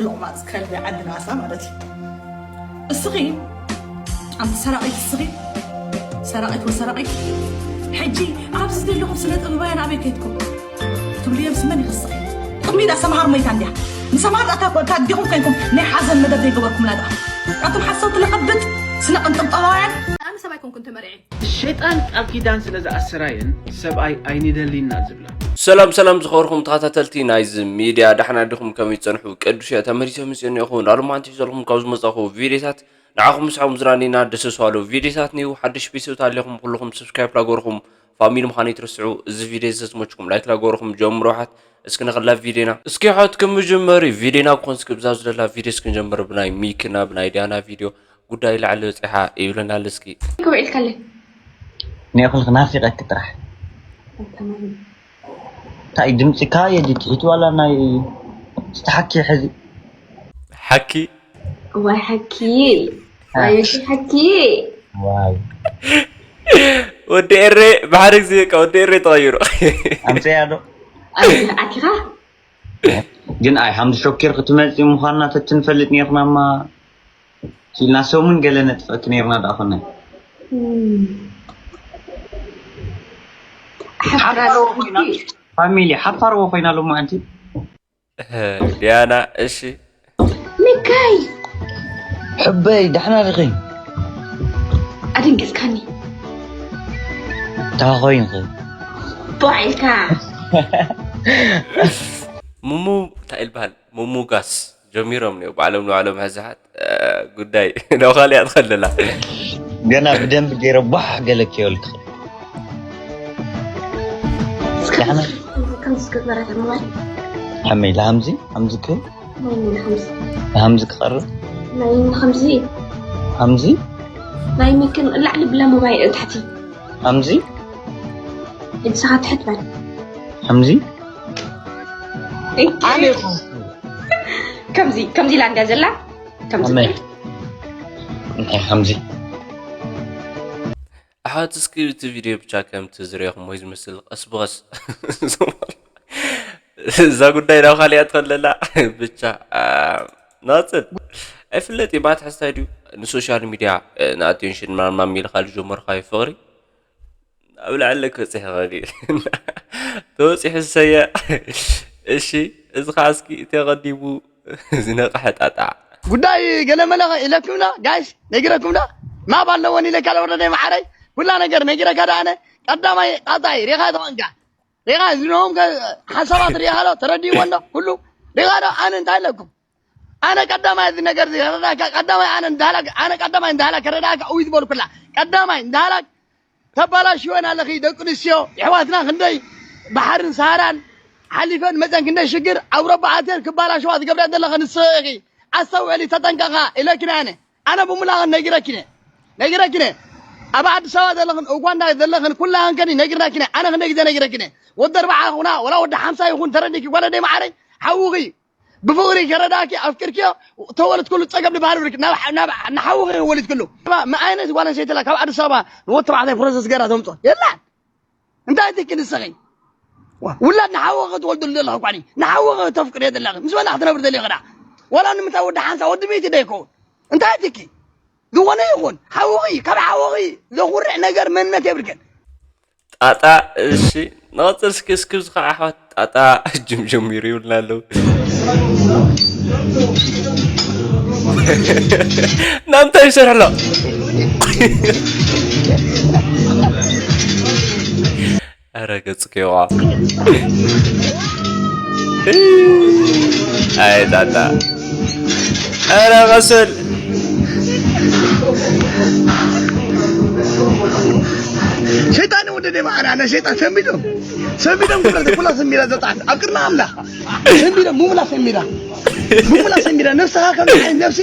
ሎቕማፅ ከልቢ ዓዲ ናሳ ማለት እዩ። እስኺ ኣንቲ ሰራቒት፣ እስኺ ሰራቒት ወሰራቒት። ሕጂ ኣብዚ ዘለኹም ስነ ጥበባውያን ኣበይ ከይድኩም ትብልዮም? ስመን ይኽስኺ ጥቕሚ ዳ ሰምሃር መይታ እንዲያ ንሰምሃር ዳ ታዲኹም ከይንኩም ናይ ሓዘን መደብ ዘይገበርኩምላ ዳ ኣቱም ሓሰውቲ ለኸብጥ ስነ ቅንጥብጠባውያን። ኣነ ሰብ ኣይኮንኩን ተመሪዐ። ሸይጣን ቃል ኪዳን ስለ ዝኣሰራየን ሰብኣይ ኣይንደሊና ዝብላ። ሰላም ሰላም ዝኸበርኩም ተኸታተልቲ ናይዚ ሚድያ፣ ዳሕና ዲኹም? ከመይ ትጸንሑ? ቅዱስ እየ ተመሊሰ መጽእ እኒኹ። ናሉማንቲ ሒዘልኩም ካብ ዝመጻኹ ቪድዮታት ንዓኹም ምስዓኹም ዝራኒና ደሰስ ባሉ ቪድዮታት ኒው ሓድሽ ቤተሰብ ታሊኹም ኩልኹም ሰብስክራይብ ላገርኹም ፋሚሊ ምዃን ይትርስዑ። እዚ ቪድዮ ዘዝመችኩም ላይክ ላገርኹም ጀምሮ ሓት እስኪ ንኸላ ቪድዮና እስኪ ሓት ክምጅመሪ ቪድዮና ክኾን እስኪ ብዛ ዝደላ ቪድዮ እስክንጀምር ብናይ ሚክና ብናይ ዲያና ቪድዮ ጉዳይ ላዕሊ በፂሓ ይብለና ኣሎ። እስኪ ክውዒልካለይ ኒዕኹልክ ናፊቀክ ጥራሕ እንታይ ድምፂካ የዲ ትሒት ዋላ ናይ ዝተሓኪ ሕዚ ሓኪ ዋይ ሓኪ ዋይ እሺ ሓኪ ዋይ ወዲ ኤሬ ብሓደ ግዜ በቃ ወዲ ኤሬ ተቐይሩ ኣምፅያ ዶ ኣኪኻ ግን ኣይ ሓምዚ ሸኪር ክትመፂ ምኳንና ተትንፈልጥ ነርናማ ኢልና ሰሙን ገለ ነጥፍአኪ ነርና ደኣ ኮነ ፋሚሊ ሓፋርዎ ኮይና ሎማዓንቲ ዲያና እሺ ምካይ ሕበይ ዳሕና ዲኺ ኣደንገጽካኒ እንታይ ኮይንኺ ቦዕ ኢልካ ሙሙ እንታይ ይልበሃል ምሙጋስ ጀሚሮም ነው ባዕሎም ንባዕሎም ሕዛሓት ጉዳይ ናብ ካልእ ትኸልላ ገና ብደንብ ገይረ ቧሕ ገለ ከየልክ ከምዚ ክትግበራ ተመባል ሓመይ ለሃምዚ ሃምዚ ክህብ ናይ ምን ከምዚ ለሃምዚ ክቐርብ ናይ ምን ከምዚ ሃምዚ ናይ ምክን ላዕሊ ብላ ሞባይል ታሕቲ ሃምዚ ንስኻ ትሕት በል ሃምዚ ከምዚ ከምዚ ኢላ እንድያ ዘላ ከምዚ ኣመይ እንታይ ሃምዚ ኣሕዋት እስኪ እቲ ቪድዮ ብቻ ከምቲ ዝሪኦኹም ወይ ዝመስል ቀስ ብቐስ እዛ ጉዳይ ናብ ካልያ ትኸለላ ብቻ ናፅል ኣይፍለጥ እዩ ማለት ሓስታይ ድዩ ንሶሻል ሚድያ ንኣቴንሽን ማማም ኢልካ ዝጀመርካዮ ፍቕሪ ኣብ ላዕሊ ክበፅሕ ይኽእል እዩ ተወፂሑ ዝሰየ እሺ እዚ ከዓ እስኪ ተቐዲሙ ዝነቕሐ ጣጣዕ ጉዳይ ገለመለ ኢለኩምና ጋይስ ነጊረኩምና ማብ ኣለወን ኢለካ ለወረደ መዓረይ ኩላ ነገር ነጊረካ ዳ ኣነ ቀዳማይ ጣጣይ ሪኻ ተኾንካ ሪኻ ዝንሆም ሓሳባት ሪኻ ዶ ተረዲእዎ እንዶ ኩሉ ሪኻ ዶ ኣነ እንታይ ኣለኩም ኣነ ቀዳማይ እዚ ነገር እዚ ከረዳእካ ቀዳማይ ኣነ እንዳሃላ ኣነ ቀዳማይ እንዳሃላ ከረዳእካ እውይ ዝበልኩላ ቀዳማይ እንዳሃላ ተባላሽወን ኣለኺ ደቂ ኣንስትዮ የሕዋትና ክንደይ ባሕርን ሰሃራን ሓሊፈን መፀን ክንደይ ሽግር ኣውሮባ ኣትየን ክባላሽዋ ዝገብራ ዘለኸ ንስኺ ኢኺ ኣስተውዕሊ ተጠንቀቓ ኢለኪ ኣነ ኣነ ብሙላቐን ነጊረኪነ ነጊረኪነ ኣብ ኣዲስ ኣበባ ዘለኽን ኡጋንዳ ዘለኽን ኩላኽን ከኒ ነጊርናኪነ ኣነ ክንደይ ግዜ ነጊረኪነ ወዲ ኣርባዓ ይኹና ወላ ወዲ ሓምሳ ይኹን ተረዲኪ ጓለደይ መዓረይ ሓውኺ ብፍቕሪ ከረዳእኪ ኣፍቂርክዮ ተወለድክሉ ፀገም ዝበሃል ብርክ ናብ ናብ ንሓውኺ ወሊድክሉ ምን ዓይነት ጓል ኣንስተይቲ ኣላ ካብ ኣዲስ ኣበባ ንወዲ ተባዕታይ ፕሮሰስ ገይራ ተምፅኦ የላን እንታይ ትኪ ንስኺ ውላድ ንሓውኺ ክትወልድሉ ዘለኺ ኳኒ ንሓውኺ ተፍቅርዮ ዘለኺ ምስ መና ክትነብር ደሊኺ ዳ ወላ ንምንታይ ወዲ ሓንሳ ወዲ ሚእቲ ዶ ይከውን እንታይ ትኪ ዝኾነ ይኹን ሓውኺ ካብ ሓውኺ ዘኹርዕ ነገር መንነት የብልክን ጣጣ እሺ ንቐፅል እስኪ እስኪ ዝኸዓ ኣሕዋት ጣጣ እጅም ጀሚሩ ይብልና ኣለዉ ናምታይ ይሰርሕ ኣሎ ኣረ ገጽ ኬዋ ኣይ ጣጣ ኣረ ቀስል ሸይጣን ወደ ደማ ኣና ሸይጣን ሰሚዶም ሰሚዶም ኩላ ኩላ ሰሚራ ዘጣን ኣብ ቅድሚ ኣምላኽ ሰሚዶም ሙሙላ ሰሚራ ሙሙላ ሰሚራ ነፍስኻ ከም ዓይነት ነፍሲ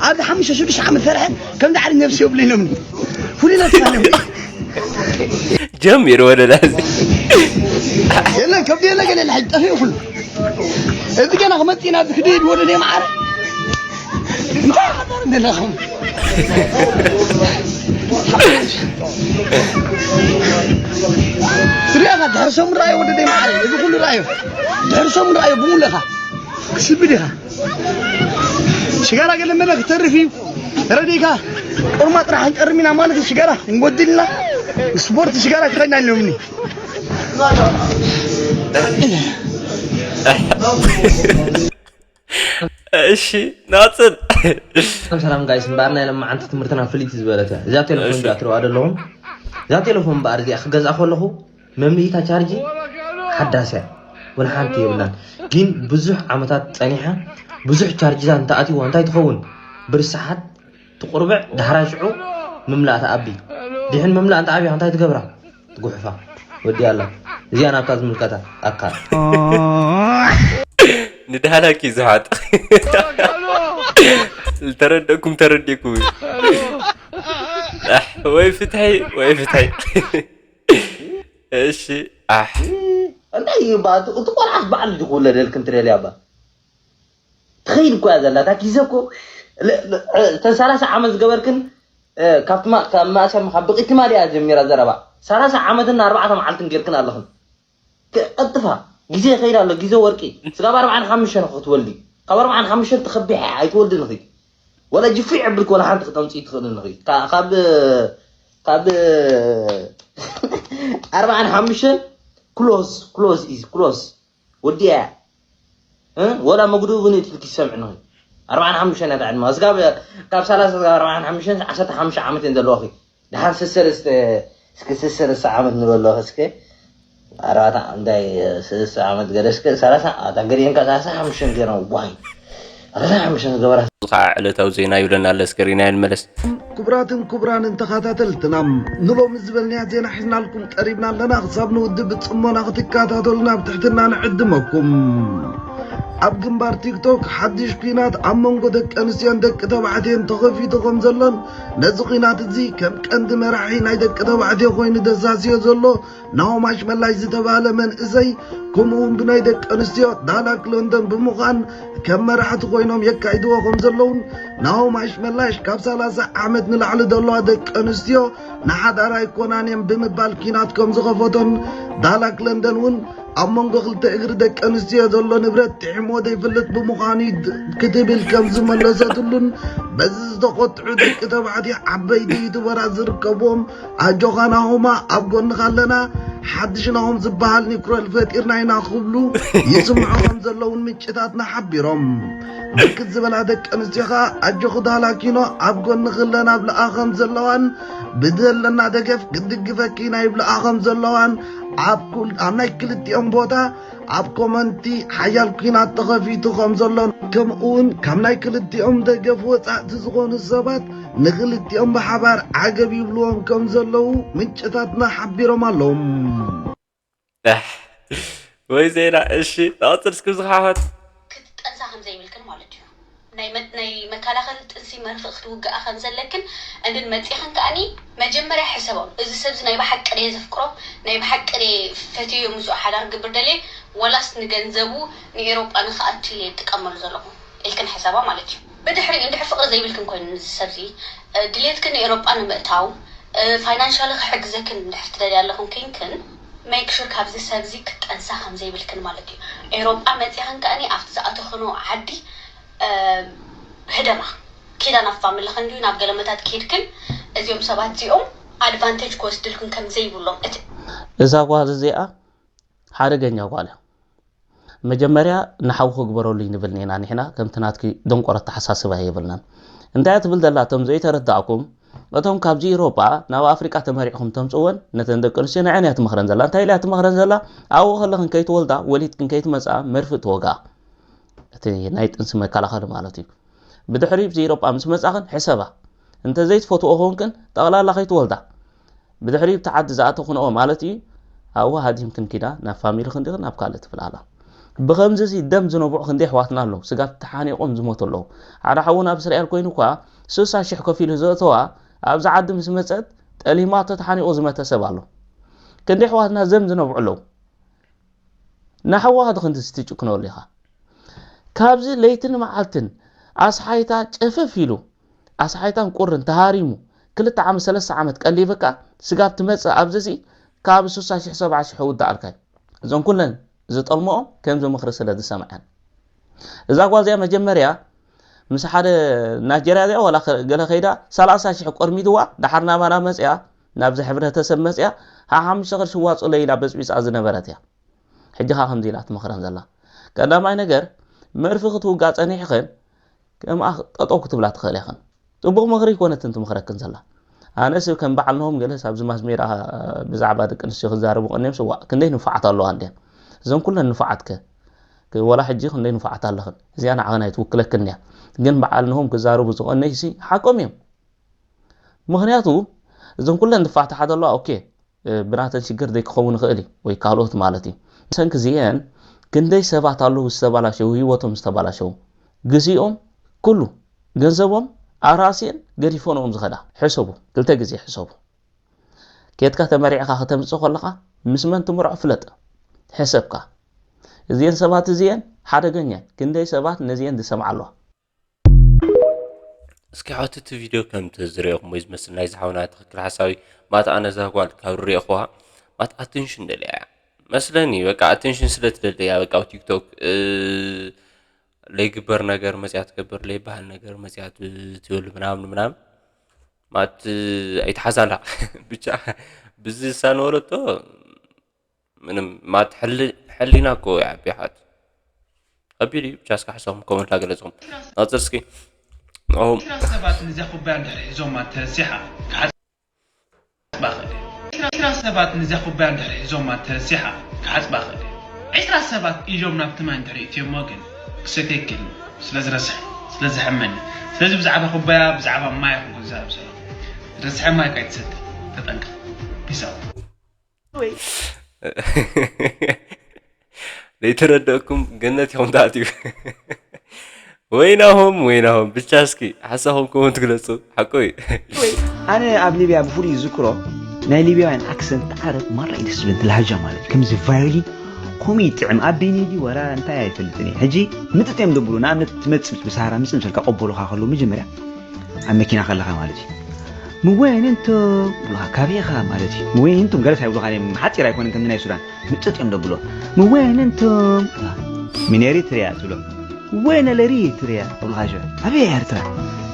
ኣብዚ ሓሙሽተ ሽዱሽተ ዓመት ሰርሐ ከምዚ ዓይነት ነፍሲ የብሉ ኢሎምኒ ፍሉይ ነፍሲ ኣለኒ ጀሚሩ ወደላ እዚ የለን ከብዲ የለ ገለ ሕጂ ጠፊኡ ኩሉ እዚ ገና ክመፅእ ኢና ኣብዚ ክድህድ ወደ ደማ ዓረ እንታይ ሓዳር እንደለኹም ስሪያኻ ድሕሪ ሰሙን ረኣዮ ወደ ደማ ዓረ እዚ ኩሉ ረኣዮ ድሕሪ ሰሙን ረኣዮ ብሙለኻ ክስብድ ኢኻ ሽጋራ ገለ መለ ክተርፍ እዩ። ተረዲእካ? ቁርማ ጥራሕ ክንቀርም ኢና ማለት እዩ። ሽጋራ እንጎድልና ስፖርት ሽጋራ ክኸድና ኣለምኒ። እሺ ናፅን ሰላም ጋይስ፣ እምበኣር ናይ ለማዓንቲ ትምህርትና ፍልይቲ ዝበለተ እዛ ቴሌፎን እዚኣ ትረዋ ዘለኹም። እዛ ቴሌፎን እምበኣር እዚኣ ክገዝኣ ከለኹ መምልኢታ ቻርጂ ሓዳስ እያ፣ ወላ ሓንቲ የብላን። ግን ብዙሕ ዓመታት ጸኒሓ ብዙሕ ቻርጅታት እንተኣትይዋ እንታይ ትኸውን? ብርሰሓት ትቑርብዕ፣ ዳሕራይ ሽዑ ምምላእ ትኣቢ። ድሕን ምምላእ እንተኣብያ እንታይ ትገብራ? ትጉሕፋ። ወዲኣ ኣላ። እዚኣ ናብታ ዝምልከታ ኣካል። ንዳህላኪ ዝሓጥ ተረደኩም ተረዲኩም ወይ ፍትሒ ወይ ፍትሒ። እሺ ኣሕ እንታይ እዩ ባ እቲ ቆልዓ በዓል ድዩ ክውለደልክን ትደልያ ባ ትኸይድ እኮ እያ ዘላ እታ ግዜ እኮ እተን ሰላሳ ዓመት ዝገበርክን ካብቲ ካብ ማእሰያ ካብ ብቂትማ ድያ ጀሚራ ዘረባ ሰላሳ ዓመትን ኣርባዕተ መዓልትን ጌርክን ኣለኽን ቀጥፋ ግዜ ይኸይድ ኣሎ ግዜ ወርቂ ስጋብ ኣርባዓን ሓሙሽተን ክትወልዲ ካብ ኣርባዓን ሓሙሽተን ትኸቢሐ ኣይትወልድን ኢኺ ወላ ጅፍዕ የብልክ ወላ ሓንቲ ክተምፅኢ ትኽእልን ኢኺ ካብ ካብ ኣርባዓን ሓሙሽተን close close is close ወዲኣ ወላ መጉድኡ እውን እቲ ክሰምዕ ንኽእል ኣርባዓን ሓሙሽተን እያ ዕድመ እስካብ ካብ ሰላሳ እስካብ ኣርባዓን ሓሙሽተን ዓሰርተ ሓሙሽተ ዓመት እየን ዘለዋኺ ድሓር ስሰለስተ እስኪ ስሰለስተ ዓመት ንበሎ እስከ ኣርባዕተ እንታይ ስልስተ ዓመት ገለ እስከ ሰላሳ ኣታ ገሊአን ከ ሰላሳ ሓሙሽተን ገይረን ዋይ ሰላሳ ሓሙሽተን ዝገበራ ከዓ ዕለታዊ ዜና ይብለና ኣሎ እስከ ሪናዮ ንመለስ ክቡራትን ክቡራንን ተኸታተልትና ንሎሚ ዝበልናያ ዜና ሒዝናልኩም ቀሪብና ኣለና ክሳብ ንውድእ ብፅሞና ክትከታተሉና ብትሕትና ንዕድመኩም ኣብ ግንባር ቲክቶክ ሓድሽ ኲናት ኣብ መንጎ ደቂ ኣንስትዮን ደቂ ተባዕትዮን ተኸፊቱ ከም ዘሎን ነዚ ኲናት እዚ ከም ቀንዲ መራሒ ናይ ደቂ ተባዕትዮ ኮይኑ ዘሳስዮ ዘሎ ናሆም ኣሽመላሽ ዝተባህለ መንእሰይ ከምኡ እውን ብናይ ደቂ ኣንስትዮ ዳላክ ሎንደን ብምዃን ከም መራሕቲ ኮይኖም የካይድዎ ከም ዘለውን ናሆም ኣሽመላሽ ካብ ሰላሳ ዓመት ንላዕሊ ዘለዋ ደቂ ኣንስትዮ ንሓዳር ኣይኮናን እየን ብምባል ኪናት ከም ዝኸፈቶን ዳላክ ለንደን እውን ኣብ መንጎ ክልተ እግሪ ደቂ ኣንስትዮ ዘሎ ንብረት ጥዒሞ ዘይፈልጥ ብምዃኑ እዩ ክትብል ከም ዝመለሰትሉን በዚ ዝተቆጥዑ ደቂ ተባዕትዮ ዓበይቲ ዩቱበራት ዝርከብዎም ኣጆኻ ናሆማ ኣብ ጎንኻ ኣለና ሓድሽ ናሆም ዝበሃል ኒኩረል ፈጢርና ኢና ክብሉ ይስምዑ ከም ዘለውን ምንጭታትና ሓቢሮም። ብርክት ዝበላ ደቂ ኣንስትዮ ኸኣ ኣጆኺ ዳላኪኖ ኣብ ጎንኺ ኣለና ብለኣ ከም ዘለዋን ብዘለና ደገፍ ክድግፈኪ ኢና ይብለኣ ከም ዘለዋን ኣብ ኩል- ኣብ ናይ ክልቲኦም ቦታ ኣብ ኮመንቲ ሓያል ኲናት ተኸፊቱ ከም ዘሎን ከምኡ እውን ካብ ናይ ክልቲኦም ደገፍ ወጻእቲ ዝኾኑ ሰባት ንኽልቲኦም ብሓባር ዓገብ ይብልዎም ከም ዘለዉ ምንጭታትና ሓቢሮም ኣለዉ። ወይ ዜና እሺ ንቐፅል እስኪ ዝኸሓት ክትጠንሳ ከም ዘይብልክን ማለት እዩ ናይ መ- ናይ መከላኸሊ ጥንሲ መርፍእ ክትውግኣ ከም ዘለክን እንድን መፂኽን ከኣኒ መጀመርያ ሕሰቦም እዚ ሰብዚ ናይ ብሓቂ ደየ ዘፍቅሮ ናይ ብሓቂ ደየ ፈትዮ ምስኡ ሓዳር ግብር ደልየ ወላስ ንገንዘቡ ንኤሮጳ ንክኣቱ ኢለ ይጥቀመሉ ዘለኹ ኢልክን ሕሰባ ማለት እዩ ብድሕሪኡ እንድሕር ፍቅሪ ዘይብልክን ኮይኑ ንዚ ሰብዚ ድሌትክን ንኤሮጳ ንምእታው ፋይናንሻሊ ክሕግዘክን እንድሕር ትደልያ ኣለኹን ኪንክን make sure ካብዚ ሰብዚ ክትጠንሳ ከም ዘይብልክን ማለት እዩ ኤሮጳ መጺኽን ከኣኒ ኣብቲ ዝኣተኽንኦ ዓዲ ህደማ ኪዳ ናብ ፋምልኽን ድዩ ናብ ገለመታት ኪድክን እዚኦም ሰባት እዚኦም advantage ክወስድልክን ከም ዘይብሎም እቲ እዛ ጓል እዚኣ ሓደገኛ ጓል እያ። መጀመርያ ንሓውኺ ግበረሉይ ንብል ኔና ንሕና ከምቲ ናትኪ ደንቆሮ ኣተሓሳስባ የብልናን። እንታይ እያ ትብል ዘላ እቶም ዘይተረዳእኩም እቶም ካብዚ ኢሮጳ ናብ ኣፍሪቃ ተመሪዕኹም ተምፅወን ነተን ደቂ ኣንስትዮ ንዐን እያ ትመኽረን ዘላ። እንታይ ኢላ እያ ትመኽረን ዘላ ኣብኡ ከለኽን ከይትወልዳ ወሊድክን ከይትመፅኣ መርፍእ ትወግኣ። እቲ ናይ ጥንሲ መከላኸሊ ማለት እዩ። ብድሕሪኡ ብዚ ኢሮጳ ምስ መጻኽን ሕሰባ። እንተ ዘይትፈትዎ ኮንክን ጠቕላላ ከይትወልዳ። ብድሕሪኡ ብቲ ዓዲ ዝኣተኽንኦ ማለት እዩ ኣብኡ ሃዲምክን ኪዳ ናብ ፋሚልኽን ዲኽን ናብ ካልእ ትብል ኣላ። ብኸምዚ እዚ ደም ዝነብዑ ክንደይ ኣሕዋትና ኣለዉ ስጋብ ተሓኒቖም ዝሞቱ ኣለዉ። ሓደ ሓዉ ናብ እስራኤል ኮይኑ እኳ ስሳ ሽሕ ከፊሉ ዘእተዋ ኣብዚ ዓዲ ምስ መጸት ጠሊማቶ ተሓኒቑ ዝመተ ሰብ ኣሎ። ክንደይ ኣሕዋትና ደም ዝነብዑ ኣለዉ። ንሓዋኻ ዶ ክንድዚ ትጭክነሉ ኢኻ? ካብዚ ለይትን መዓልትን ኣስሓይታ ጨፈፍ ኢሉ ኣስሓይታን ቁርን ተሃሪሙ ክልተ ዓመት ሰለስተ ዓመት ቀሊብካ ስጋብ ትመጽእ ኣብዚ እዚ ካብ ስሳ ሽሕ ሰብዓ ሽሕ ይውድኣልካ እዩ። እዞን ኩለን ዝጠልምኦም ከምዚ ምኽሪ ስለ ዝሰምዐን እዛ ጓል እዚኣ መጀመርያ ምስ ሓደ ናይጀርያ እዚኣ ዋላ ገለ ከይዳ ሰላሳ ሽሕ ቆርሚትዋ፣ ደሓር ናባና መፅያ፣ ናብዚ ሕብረተሰብ መፅያ፣ ሓሓምሽተ ቅርሺ ዋፅለይ ኢላ በፅቢፃ ዝነበረት እያ። ሕጂ ኸዓ ከምዚ ኢላ ትመኽረን ዘላ። ቀዳማይ ነገር፣ መርፊ ክትውጋ ጸኒሕኽን፣ ከምኣ ጠጠው ክትብላ ትኽእል ኢኽን። ጽቡቕ ምኽሪ ኣይኮነትን ትምኽረክን ዘላ። ኣነስ ከም በዓል ነሆም ገለስ ኣብዚ ማስ ሜዳ ብዛዕባ ደቂ ኣንስትዮ ክዛረቡ ቀንዮም ስዋእ ክንደይ ንፉዓት ኣለዋ እንድየን። እዘን ኩለን ንፉዓትከ ወላ ሕጂ ክንደይ ንፉዓት ኣለኽን። እዚኣ ንዓኽን ኣይትውክለክን እያ። ግን በዓል ነሆም ክዛረቡ ዝቐነዩሲ ሓቆም እዮም። ምኽንያቱ እዘን ኩለን ዝፋሕትሓ ዘለዋ ኦኬ ብናተን ሽግር ዘይክኸውን ይኽእል እዩ ወይ ካልኦት ማለት እዩ። ብሰንኪ እዚአን ክንደይ ሰባት ኣለዉ ዝተባላሸዉ፣ ህይወቶም ዝተባላሸዉ፣ ግዚኦም ኩሉ ገንዘቦም ኣራእሲአን ገዲፈንኦም ዝኸዳ። ሕሰቡ፣ ክልተ ግዜ ሕሰቡ። ኬድካ ተመሪዕኻ ከተምጽእ ከለኻ ምስ መን ትምርዖ ፍለጥ። ሕሰብካ እዚአን ሰባት እዚአን ሓደገኛን ክንደይ ሰባት ነዚአን ዝሰምዓ ኣለዋ። እስኪ ሓወቲ እቲ ቪድዮ ከም ትዝሪኦኹም ወይ ዝመስል ናይ ዝሓውና ትኽክል ሓሳዊ ማት ኣነ እዛ ጓል ካብ ሪእኹዋ ማት ኣቴንሽን ደልያ እያ መስለኒ በቃ ኣቴንሽን ስለ ትደሊ እያ በቃ ኣብ ቲክቶክ ለይግበር ነገር መፅያ ትገብር ለይበሃል ነገር መፅያ ትብል ምናምን ምናምን ማት ኣይትሓዛላ ብቻ ብዚ ሳንወረቶ ምንም ማት ሕሊና እኮ ይዓቢ ሓት ከቢድ እዩ ብቻ እስካ ሓሳብኩም ኮመንት ላገለፅኩም ናፅር እስኪ ሰባት ንዚያ ኩባያ እንድሕር ሒዞማ ተረሲሓ ክሓፅባ ክእል ዒስራ ሰባት ንዚያ ኩባያ እንድሕር ሒዞማ ተረሲሓ ክሓፅባ ክእል ዒስራ ሰባት ኢዶም ናብቲ ማይ እንድሕር እትዮሞ ግን ክሰትየ ክእል ስለ ዝረስሐ ስለ ዝሕመኒ ስለዚ ብዛዕባ ኩባያ ብዛዕባ ማይ ኢኹም ክዛረብ ዘለኹ ረስሐ ማይ ካይትሰቲ ተጠንቀቕ ፒስ ኣውት ዘይተረደእኩም ገነት ኢኹም ትኣትዩ ወይናሆም ወይናሆም ብቻ እስኪ ሓሳኹም ኮመንት ግለፁ ሓቆ እዩ ኣነ ኣብ ሊብያ ብፍሉይ ዝዝክሮ ናይ ሊብያውያን ኣክሰንት ዓረብ ማራ እዩ ደስ ዝብል እቲ ላሃጃ ማለት እዩ ከምዚ ቫዮሊን ከምኡ ይጥዕም ኣብ ቤኒ ድዩ ወላ እንታይ ኣይፈልጥን እየ ሕጂ ምጥጥ እዮም ደብሉ ንኣብነት ትመፅእ ብሰሃራ ምፅእ ምሰልካ ቀበሉካ ከለዉ መጀመርያ ኣብ መኪና ከለኻ ማለት እዩ ምወይን እንቶ ብሉኻ ካበይ ኢኻ ማለት እዩ ምወይን እንቶም ገለስ ኣይብሉኻን እዮም ሓፂር ኣይኮነን ከምዚ ናይ ሱዳን ምጥጥ እዮም ደብሎ ምወይን እንቶም ምን ኤሪትሪያ ትብሎ ወይነ ለሪትሪያ ብሉኻ ሸ ኣበይ ኤርትራ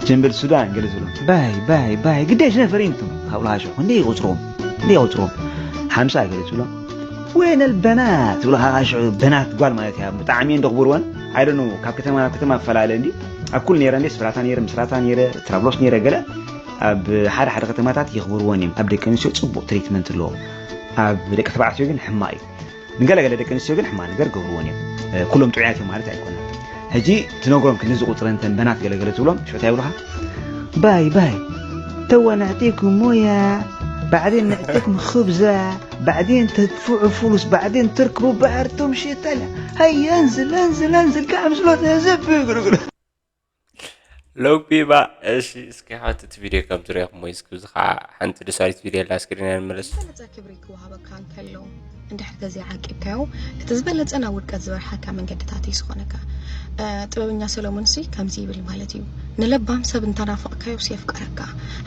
ጀንበል ሱዳን ገለ ዝብሎ ባይ ባይ ባይ ግዳሽ ነፈር እንቶም ብሉኻ ሸ ክንደይ ይቁፅርዎም ክንደይ ይቁፅርዎም ሓምሳ ገለ ዝብሎ ወይነ ልበናት ብሉኻ ሽዑ በናት ጓል ማለት እያ ብጣዕሚ እዮም ደኽብርወን ኣይደኑ ካብ ከተማ ናብ ከተማ ኣፈላለ እንዲ ኣብ ኩሉ ነይረ እንዴ ስፍራታ ነይረ ምስራታ ነይረ ትራብሎስ ነይረ ገለ ኣብ ሓደ ሓደ ከተማታት የኽብርወን እዮም ኣብ ደቂ ኣንስትዮ ፅቡቅ ትሪትመንት ኣለዎም ኣብ ደቂ ተባዕትዮ ግን ሕማቅ እዩ ንገለገለ ደቂ ኣንስትዮ ግን ሕማቅ ነገር ገብርወን እዮም ኩሎም ጥዑያት እዮም ማለት ኣይኮነን ሕጂ ትነግሮም ክንዚ ቁፅረን ተን በናት ገለገለ ትብሎም ሽዑ እንታይ ይብሉካ ባይ ባይ ተዋ ንዕጢኩም ሞያ بعدين نعطيكم خبزة بعدين تدفعوا فلوس بعدين تركبوا بحر تمشي طلع هيا انزل انزل انزل كعم زلوت زب يقولوا ሎግ ቢባ እሺ እስኪ ሓንቲ እቲ ቪድዮ ከም ትሪኦኹም ወይ እስኪ እዚ ከዓ ሓንቲ ደሳሪት ቪድዮ ኣላ እስክሪና ንመለስ ዝበለፀ ክብሪ ክወሃበካ እንከሎ እንድሕር ተዘይዓቂብካዮ እቲ ዝበለፀ ናብ ውድቀት ዝበርሓካ መንገድታት እዩ ዝኾነካ ጥበበኛ ሰሎሞን ሲ ከምዚ ይብል ማለት እዩ ንለባም ሰብ እንተናፈቕካዮ ሲ የፍቅረካ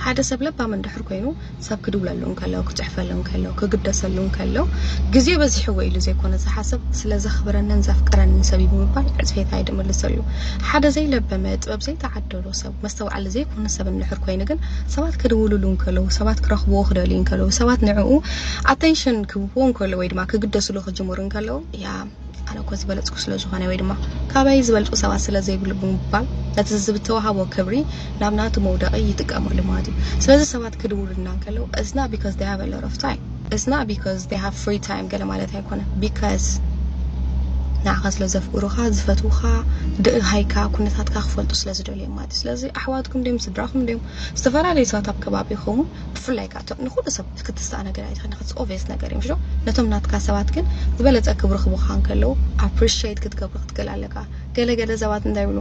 ሓደ ሰብ ለባም እንድሕር ኮይኑ ሰብ ክድውለሉ እንከሎ ክፅሕፈሉ እንከሎ ክግደሰሉ እንከሎ ግዜ በዚሕዎ ኢሉ ዘይኮነ ዝሓስብ ስለ ዘኽብረንን ዘፍቅረንን ሰብ እዩ ብምባል ዕፅፌታ እዩ ድምልሰሉ ሓደ ዘይለበመ ጥበብ ዘይተዓደሎ ሰብ መስተውዓሊ ዘይኮነ ሰብ እንድሕር ኮይኑ ግን ሰባት ክድውልሉ እንከለዉ ሰባት ክረኽብዎ ክደልዩ እንከለዉ ሰባት ንዕኡ ኣቴንሽን ክህብዎ እንከሎ ወይ ድማ ክግደስሉ ክጅምሩ እንከለዉ ያ ኣነ እኮ ዝበለፅኩ ስለ ዝኾነ ወይ ድማ ካበይ ዝበልፁ ሰባት ስለ ዘይብሉ ብምባል ነቲ ዝተዋሃቦ ክብሪ ናብ ናቱ መውደቒ ይጥቀመሉ ማለት እዩ። ስለዚ ሰባት ክድውሉልና እንከለዉ it's not because they have a lot of time it's not because they have free time ገለ ማለት ኣይኮነ because ንዓኻ ስለ ዘፍቅሩኻ ዝፈትዉኻ ደሃይካ ኩነታትካ ክፈልጡ ስለ ዝደልዩ ማለት እዩ። ስለዚ ኣሕዋትኩም ድዮም ስድራኹም ድዮም ዝተፈላለዩ ሰባት ኣብ ከባቢኹም ብፍላይ ከዓ ንኩሉ ሰብ ክትስኣ ነገር ኣይትኽእልን it's obvious ነገር እዮም ሽዶ ነቶም ናትካ ሰባት ግን ዝበለፀ ክብሪ ክቡካ እንከለዉ appreciate ክትገብሩ ክትክእል ኣለካ ገለ ገለ ሰባት እንታይ ይብሉ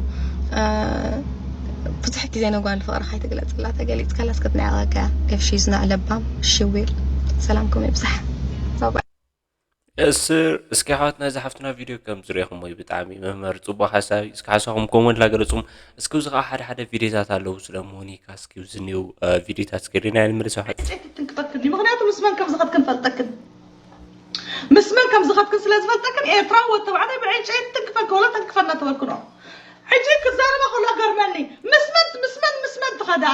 ብዙሕ ግዜ ነጓል ፍቅርካ ኣይትግለፅላ ተገሊፅካላስ ክትንዕቀካ if she's not ለባም she will ሰላምኩም ይብዛሕ እስር እስኪ ኣሕዋትና እዚ ሓፍትና ቪድዮ ከም ዝሪኢኹም ወይ ብጣዕሚ መምህር ፅቡቅ ሓሳብ እዩ እስኪ ሓሳኹም ኮመንት ላገለፁም እስኪ እዚ ከዓ ሓደ ሓደ ቪድዮታት ኣለዉ ስለ ሞኒካ እስኪ ዝኒው ቪድዮታት እስኪ ሪና ንምልስ ዕንጨይቲ ትንቅጠክን እዩ ምክንያቱ ምስ መን ከም ዝኸድክን ፈልጠክን ምስ መን ከም ዝኸድክን ስለ ዝፈልጠክን ኤርትራዊ ወተባዕታይ ብዕንጨይቲ ትንክፈን ከሎ ተንክፈና ተበልክኖ ሕጂ ክዛረባ ከሎ ገርመኒ ዳ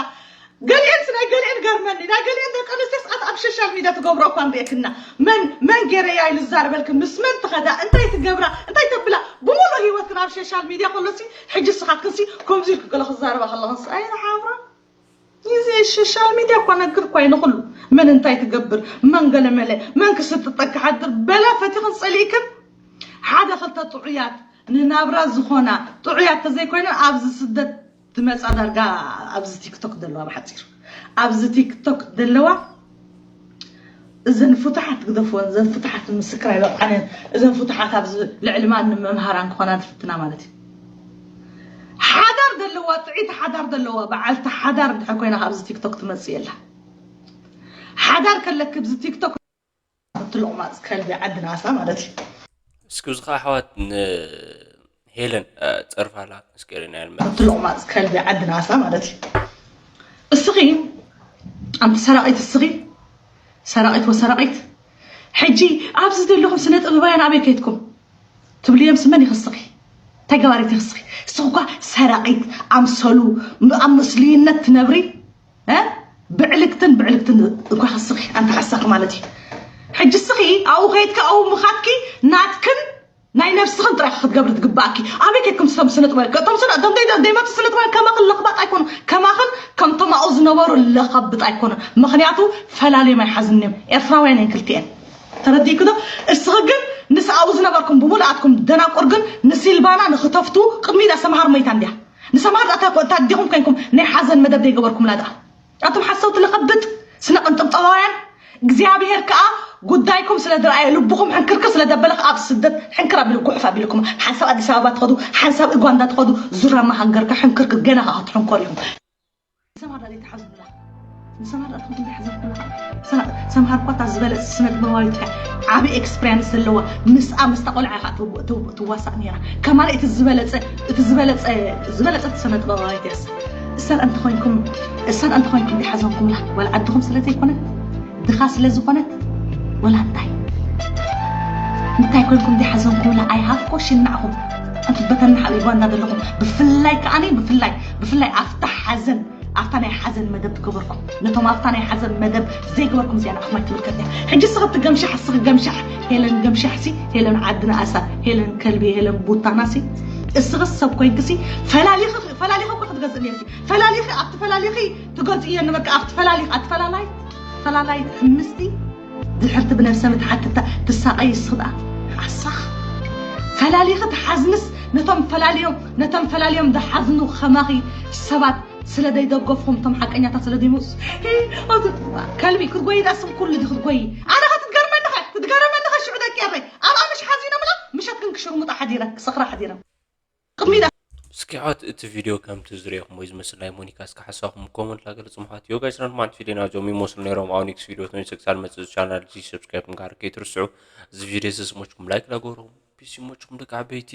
ገሊአን ናይ ገሊአን ገርመኒ ናይ ገሊአን ደቂ ኣንስትዮስ ኣት ኣብ ሶሻል ሚድያ ትገብሮ እኳ ንሪኤክና መን መን ገይረያ ኢሉ ዝዛረበልክን ምስ መን ትኸዳ እንታይ ትገብራ እንታይ ተብላ ብምሉእ ህይወትክን ኣብ ሶሻል ሚድያ ከሎሲ ሕጂ ስኻትክንሲ ከምዚ ኢልክ ገለ ክዛረባ ከለኽንስ ኣይሓብራ እዚ ሶሻል ሚድያ እኳ ነግር እኳ ንኹሉ መን እንታይ ትገብር መን ገለመለ መን ክስጥጠ ክሓድር በላ ፈቲኽን ፀሊእክን ሓደ ክልተ ጥዑያት ንናብራ ዝኾና ጥዑያት ተዘይኮይነን ኣብዚ ስደት ትመፃ ዳርጋ ኣብዚ ቲክቶክ ዘለዋ ብሓፂር ኣብዚ ቲክቶክ ዘለዋ እዘን ፍቱሓት ግደፍወን እዘን ፍቱሓት ምስክር ኣይበቃዕንን እዘን ፍቱሓት ኣብዚ ልዕሊ ማንም መምሃራን ክኾና ትፍትና ማለት እዩ ሓዳር ዘለዋ ጥዒቲ ሓዳር ዘለዋ በዓልቲ ሓዳር እንድሕር ኮይና ኣብዚ ቲክቶክ ትመፅእ የላ ሓዳር ከለክ ኣብዚ ቲክቶክ ትልቑማፅ ከልቢ ዓዲ ናሳ ማለት እዩ እስኪ እዚ ከዓ ኣሕዋት ንሄለን ፀርፋላ እስከ ርኢናዮ ንመለስ ትልቑማፅ ከልቢ ዓዲ ናሳ ማለት እዩ እስኺ ኣንቲ ሰራቒት እስኺ ሰራቒት ወሰራቒት ሕጂ ኣብዚ ዘለኹም ስነ ጥበባውያን ኣበይ ከይትኩም ትብልዮም ስመን ይኽስኺ እንታይ ገባሪት ይኽስኺ እስኺ እኳ ሰራቒት ኣምሰሉ ኣብ ምስሉይነት ትነብሪ ብዕልግትን ብዕልግትን እኳ ክስኺ ኣንተ ሓሳኺ ማለት እዩ ሕጂ እስኺ ኣብኡ ከይድካ ኣብኡ ምኻድኪ ናትክን ናይ ነብስኽን ጥራይ ክትገብሪ ትግባእኪ ኣበይ ከይድኩም ስቶም ስነ ጥበብ እቶም ስነ እቶም ደይ ደይ መብት ስነ ጥበብ ከማኽን ለኽባጥ ኣይኮኑ ከማኽን ከምቶም ኣብኡ ዝነበሩ ለኸብጥ ኣይኮኑ ምኽንያቱ ፈላልዮም ኣይሓዝንዮም ኤርትራውያን እየን ክልቲኤን ተረዲእክዶ እስኺ ግን ምስ ኣብኡ ዝነበርኩም ብምልኣትኩም ደናቁር ግን ንሲልባና ንክተፍቱ ቅድሚት ኣሰምሃር መይታ እንድያ ንሰምሃር ዳታ እታ ዲኹም ኮይንኩም ናይ ሓዘን መደብ ዘይገበርኩምላ ደኣ ኣቱም ሓሰውቲ ለኸብጥ ስነ ቅንጥብጠባውያን እግዚኣብሔር ከዓ ጉዳይኩም ስለ ዝረኣየ ልብኹም ሕንክርክር ስለ ዘበለ ኣብ ስደት ሕንክር ኣቢሉ ጉሕፍ ኣቢልኩም ሓንሳብ ኣዲስ ኣበባ ትኸዱ ሓንሳብ እጓንዳ ትኸዱ ዙራማ ሃንገርካ ሕንክርክር ገና ከዓ ክትሕንኮር ኢኹም ሰማር ዳኣ ዘይትሓዝኑላ ንሰማር ዳኣ ትኹም ዘይሓዘንኩላ ሰማር እኳ እታ ዝበለፅ ስነ ጥበባዊት እያ ዓብዪ ኤክስፕሪያንስ ዘለዋ ምስኣ ምስታ ቆልዓ ኢኻ ትዋሳእ ነይራ ከማለ እቲ ዝበለፀ እቲ ዝበለፀ ዝበለፀት ስነ ጥበባዊት እያስ እሰን እንተኾይንኩም እሰን እንተኾይንኩም ዘይሓዘንኩምላ ዋላ ዓድኹም ስለ ዘይኮነት ድኻ ስለ ዝኾነት ወላ እንታይ እንታይ ኮይንኩም ዘይሓዘንኩምላ ኣይሃብኮ ሽናዕኹም ኣንቲ በተና ሓቢባ እናደለኹም ብፍላይ ከዓኒ ብፍላይ ብፍላይ ኣብታ ሓዘን ኣብታ ናይ ሓዘን መደብ ትገበርኩም ነቶም ኣብታ ናይ ሓዘን መደብ ዘይገበርኩም እዚኣ ንዓኹም ኣይትምልከት እያ ሕጂ ስኽቲ ገምሻሕ ስኽ ገምሻሕ ሄለን ገምሻሕ ሲ ሄለን ዓድና ኣሳ ሄለን ከልቢ ሄለን ቡታና ሲ እስኽስ ሰብ ኮይንክሲ ፈላሊኺ ፈላሊኺ እኮ ክትገዝእ ነርኪ ፈላሊኺ ኣብቲ ፈላሊኺ ትገዝእዮ ነበርካ ኣብቲ ፈላሊኺ ኣብቲ ፈላላይ ፈላላይ ሕምስቲ ድሕርቲ ብነብሰ ምትሓት ትሳቐይ እስኺ ደኣ ሓሳኽ ፈላሊኺ ትሓዝንስ ነቶም ፈላልዮም ነቶም ፈላልዮም ዝሓዝኑ ከማኺ ሰባት ስለ ዘይደገፍኹም እቶም ሓቀኛታት ስለ ዘይመፁ ከልቢ ክትጎይ ዳስም ኩሉ ዲ ክትጎይ ኣነ ከ ትትገርመኒ ኸ ትትገረመኒ ኸ ሽዑ ደቂ ኤረይ ኣብኣ ምሽ ሓዚኖምላ ምሸት ግን ክሽርሙጣ ሓዲረን ክሰኽራ ሓዲረን ቅድሚ እስኪ ኣሕዋት እቲ ቪድዮ ከምቲ ዝሪኦኹም ወይ ዝመስል ናይ ሞኒካ እስኪ ሓሳብኩም ኮመንት ላገለፅም ኣሕዋት ዮ ጋይስ ረንማንት ቪድዮ ናዞም ይመስሉ ነይሮም ኣብ ኔክስት ቪድዮ ተመልሰ ክሳብ መፅእ ቻናል እዚ ሰብስክራይብ ምግባር ከይትርስዑ እዚ ቪድዮ እዚ ስሞችኩም ላይክ ላገበርኩም ፒስ ይሞችኩም ደቂ ዓበይቲ